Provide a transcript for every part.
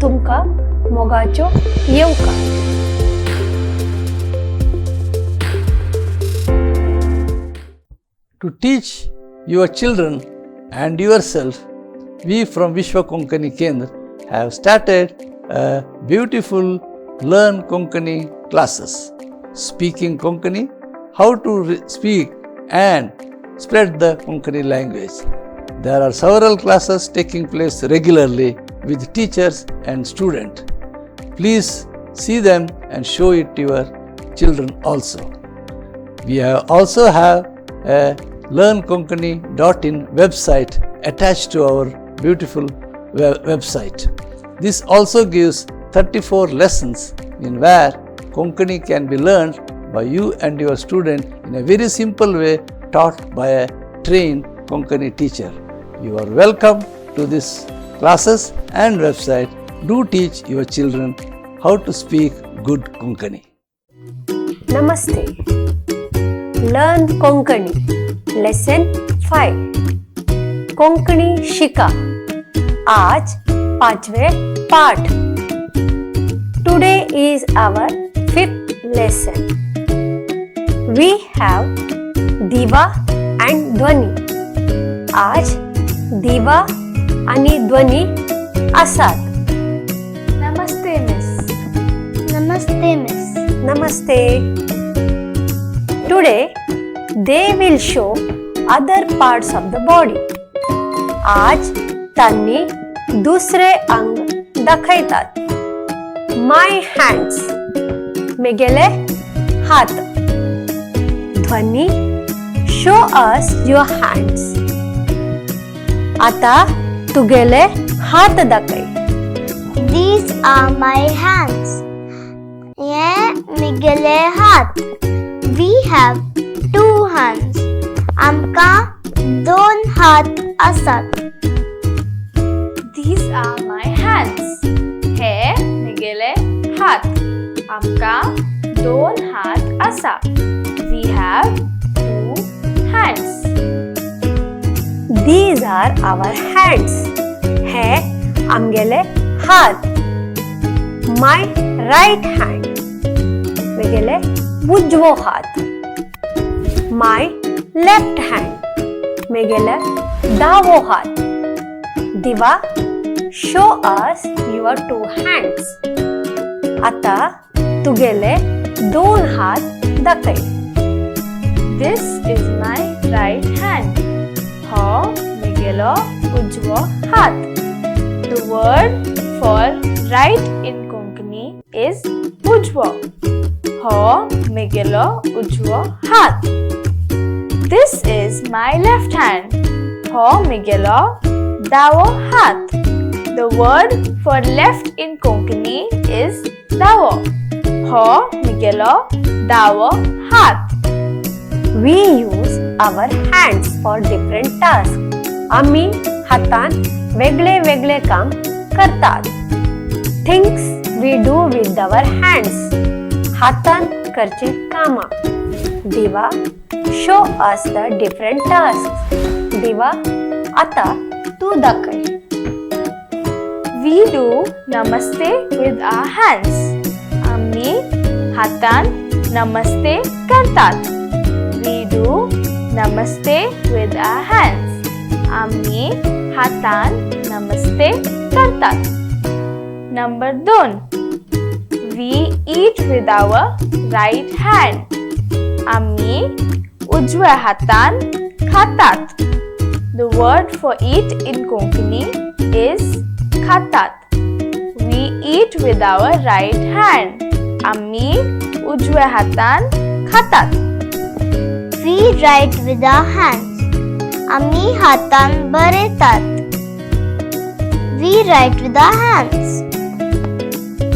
तुमकां मोगाच्यो येवकार. To teach your children and yourself, we from Vishwa Konkani Kendra have started a beautiful Learn Konkani classes. Speaking Konkani, how to speak and spread the Konkani language. There are several classes taking place regularly with teachers and students. Please see them and show it to your children also. We have also have a learnkonkani.in website attached to our beautiful website. This also gives 34 lessons in where Konkani can be learned by you and your student in a very simple way, taught by a trained Konkani teacher. You are welcome to this classes and website. Do teach your children how to speak good Konkani. Namaste. Learn Konkani lesson 5. Konkani शिका. आज पांचवे पाठ. Today is our fifth lesson. We have Diva and Dhwani. आज दिवा आणि ध्वनी आसात. नमस्ते miss. Namaste, Miss. Namaste. Today they will show other parts of the body. आज त्यांनी दुसरे अंग दाखयतात. My hands. मेगेले हात. ध्वनी, show us your hands. आता तुगेले हात दाखय. These are my hands. हे मिगेले हात. We have two hands. आमकां दोन हात आसात. These are my hands. हे मिगेले हात. आमकां दोन हात आसा. We have two hands. These are our hands. हे आमगेले हात. My right hand. मेगेले उजवो हात. My left hand. मेगेले दावो हात. Diva, show us your two hands. आता तुगेले दोन हात दाखय. This is my right hand. हो मिगेलो उजवो हात. The word for right in Konkani is उजवो. हो मिगेलो उजवो हात. This is my left hand. हो मिगेलो दावो हात. The word for left in Konkani is दावो. हो मिगेलो दावो हात. We use our hands for different tasks. आम्ही हातान वेगळे वेगळे काम करतात. Things we do with our hands. हातान करचे कामां. Diva, show us the different tasks. दिवा, आता तू दाखय. We do namaste with our hands. आम्ही हातान नमस्ते करतात. We do namaste with our hands. आम्ही हातान नमस्ते करतात. Number 2. We eat with our right hand. आम्ही उजव्या हातान खातात. The word for eat in Konkani is खातात. We eat with our right hand. आम्ही उजव्या हातान खातात. We write with our hands. आम्ही हातान बरयतात. We write with our hands.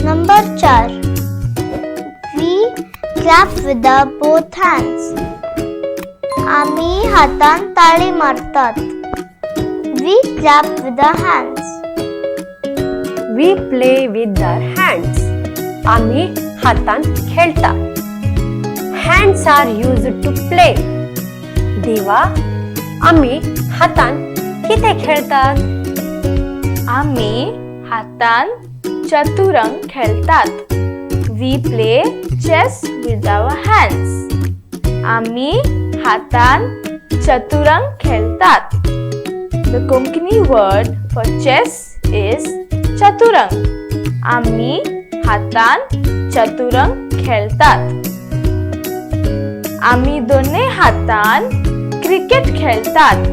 Number 4. We clap with our both hands. आम्ही हातान ताळी मारतात. We clap with our hands. We play with our hands. आम्ही हातान खेळतात. Hands are used to play. दिवा, आम्ही हातान कितें खेळतात? आम्ही हातान चतुरंग खेळतात. We play chess with our hands. आमी हातान चतुरंग खेळतात. The Konkani word for chess is chaturang. आमी हातान चतुरंग खेळतात. आमी दोनूय हातान क्रिकेट खेळतात.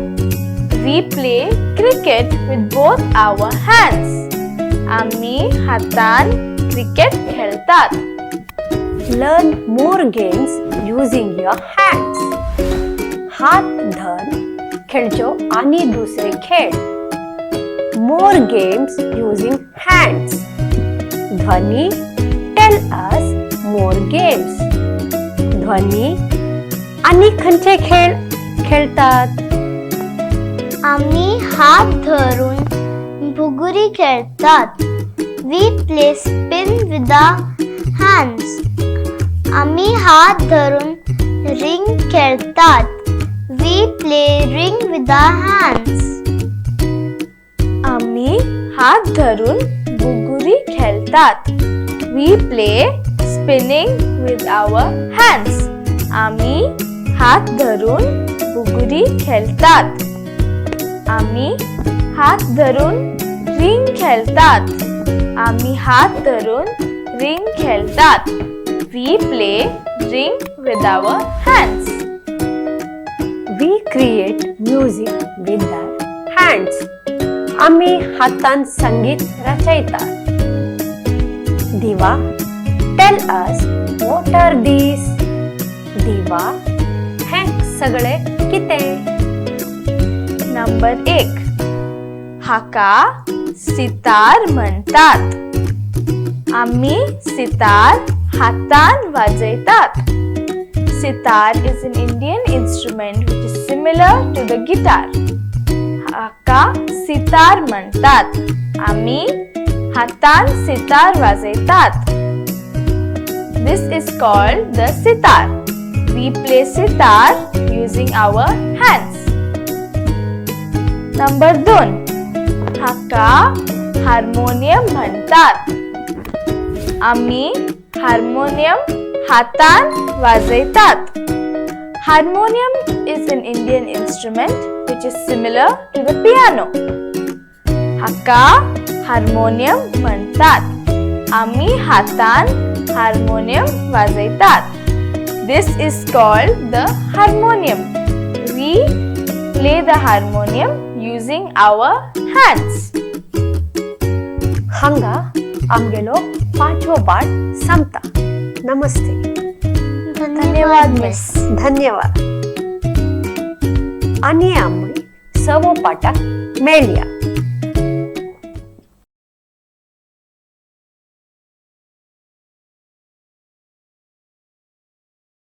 We play cricket with both our hands. आमी हातान क्रिकेट खेळतात. Learn more games using your hands. हात धर खेळचो आणि दुसरे खेळ. More games using hands. Dhwani, tell us more games. ध्वनी, आणि खंयचे खेळ खेळतात? आम्ही हात धरून बुगुरी खेळतात. We play spin with our hands. आम्ही हात धरून रिंग खेळतात. We play ring with our hands. आम्ही हात धरून बुगुरी खेळतात. We play spinning with our hands. आम्ही हात धरून बुगुरी खेळतात. आम्ही हात धरून रिंग खेळतात. आम्ही हात धरून रिंग खेळतात. We play ring with our hands. We create music with our hands. आम्ही हातान संगीत रचयतात. Diva, tell us what are these? दिवा, हे सगळे कितें? नंबर 1, हाका सितार म्हणतात. आम्ही सितार हातान वाजयतात. Sitar is an Indian instrument which is similar to the guitar. हाका सितार म्हणतात. आम्ही हातान sitar वाजयतात. This is called the sitar. We play sitar using our hands. Number 2, हाका हार्मोनियम म्हणतात. आम्ही हार्मोनियम हातान वाजयतात. Harmonium is an Indian instrument which is similar to the piano. हाका harmonium म्हणतात. आम्ही हातान harmonium वाजयतात. This is called the harmonium. We play the harmonium using our hands. हांगा आमगेलो पांचवो पाठ संपता. नमस्ते. धन्यवाद मिस. धन्यवाद. आनी आमी सवो पाठाक मेळया.